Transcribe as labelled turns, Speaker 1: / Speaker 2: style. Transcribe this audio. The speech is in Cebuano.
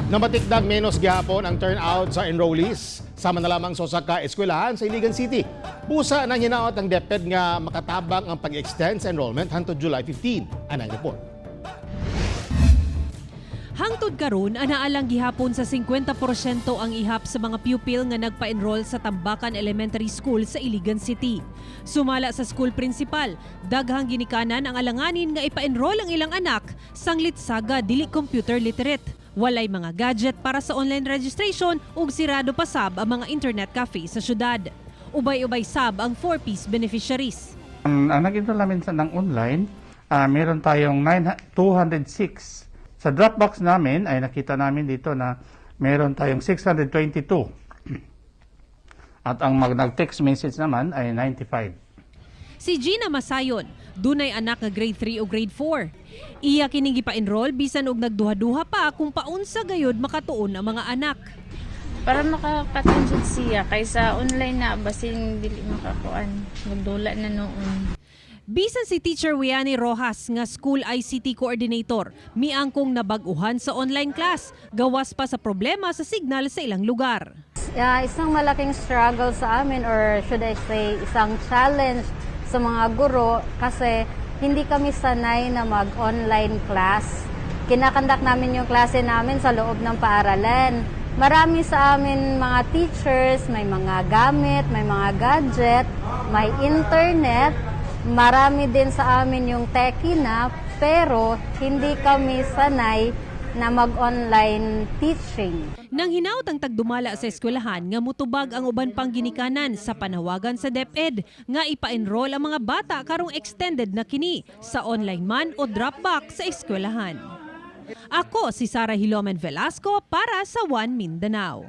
Speaker 1: Namatikdag menos gihapon ang turnout sa enrollees sama na lamang sa usa ka eskwelahan sa Iligan City. Busa nang hinaot ang DepEd nga makatabang ang pag-extend sa enrollment hangtod July 15. Anang report.
Speaker 2: Hangtod karon, anaa lang gihapon sa 50% ang ihap sa mga pupil nga nagpa-enroll sa Tambacan Elementary School sa Iligan City. Sumala sa school principal, daghang ginikanan ang alanganin nga ipa-enroll ang ilang anak sanglit saga dili computer literate. Walay mga gadget para sa online registration ug sirado pa sab ang mga internet cafe sa syudad. Ubay-ubay sab ang 4Ps beneficiaries.
Speaker 3: Ang nag-enroll namin sa ng online, meron tayong 9, 206. Sa Dropbox namin ay nakita namin dito na meron tayong 622. At ang nag-text message naman ay 95.
Speaker 2: Si Gina Masayon, dunay anak nga grade 3 o grade 4. Iya kining gipa-enroll bisan og nagduha-duha pa kung paunsa gayud makatuon ang mga anak.
Speaker 4: Para makapatensyon siya kaysa online na basin dili makakuan, magdula na noon.
Speaker 2: Bisan si Teacher Wiani Rojas nga school ICT coordinator, miangkong nabag-uhan sa online class, gawas pa sa problema sa signal sa ilang lugar.
Speaker 5: Yeah, isang malaking struggle sa amin, or should I say isang challenge sa mga guro, kasi hindi kami sanay na mag-online class. Kina-conduct namin yung klase namin sa loob ng paaralan. Marami sa amin mga teachers, may mga gamit, may mga gadget, may internet. Marami din sa amin yung techie na, pero hindi kami sanay na mag-online teaching.
Speaker 2: Nang hinaut ang tagdumala sa eskwelahan nga mutubag ang uban pang ginikanan sa panawagan sa DepEd nga ipa-enroll ang mga bata karong extended na kini sa online man o drop box sa eskwelahan. Ako si Sara Hilomen Velasco para sa One Mindanao.